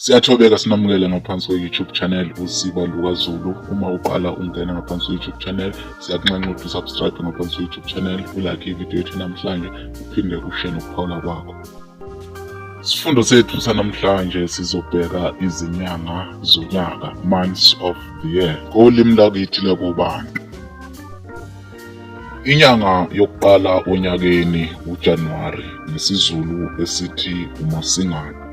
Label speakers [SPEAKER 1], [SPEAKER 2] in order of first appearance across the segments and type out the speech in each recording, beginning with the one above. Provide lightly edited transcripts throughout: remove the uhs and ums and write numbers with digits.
[SPEAKER 1] Siyathobeka sinamukele ngaphansi kwe-YouTube channel Usiba LukaZulu. Uma uqala ungena ngaphansi kwe-YouTube channel, siyakunxenxa ukuthi usubscribe ngaphansi kwe-YouTube channel, ulike ividiyo yethu namhlanje, uphinde ushiye nokuphawula kwakho. Isifundo sethu sanamhlanje sizobheka izinyanga zonyaka, months of the year, ngolimi lakithi lakubantu. Inyanga yokuqala onyakeni uJanuwari ngesiZulu esithi uMasingana.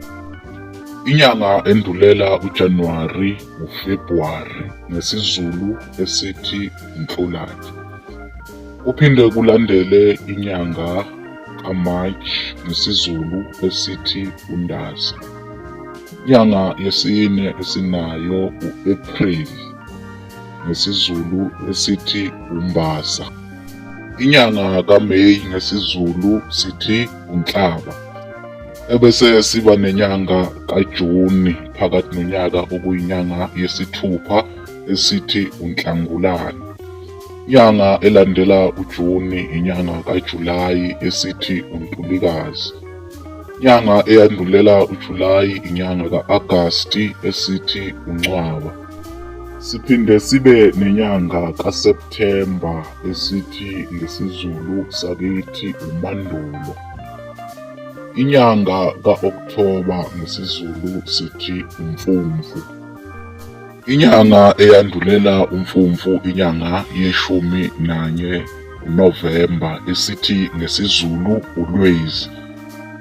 [SPEAKER 1] Inyanga endulela uJanuwari uFebhuwari ngesiZulu esithi uNhlolanja. Kuphinde kulandele inyanga kaMarch ngesiZulu esithi uNdasa. Inyanga yesine esinayo u-April ngesiZulu esithi uMbasa. Inyanga kaMeyi ngesiZulu sithi uNhlaba. Ebese siba nenyanga kaJuni phakathi nonyaka okuyinyanga yesithupha esithi uNhlangulana. Inyanga elandela uJuni inyanga kaJulayi esithi uNtulikazi. Inyanga eyandulela uJulayi inyanga ka-Agasti esithi uNcwaba. Siphinde sibe nenyanga kaSepthemba esithi ngesiZulu sakithi uMandulo. Inyanga ka-Okthoba ngesiZulu sithi uMfumfu. Inyanga eyandulela uMfumfu inyanga yeshumi nanye uNovemba esithi ngesiZulu uLwezi.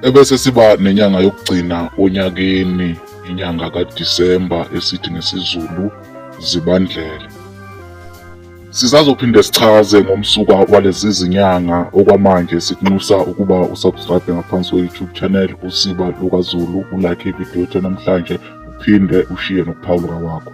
[SPEAKER 1] Ebese siba nenyanga yokugcina onyakeni inyanga kaDisemba esithi ngesiZulu Zibandlela. Sisazophinde sichaze ngomsuka walezi zinyanga okwamanje sikunxusa ukuba usubscribe ngaphansi kwe-YouTube channel Usiba LukaZulu ulike ividiyo yethu namhlanje uphinde ushiye nokuphawula kwakho.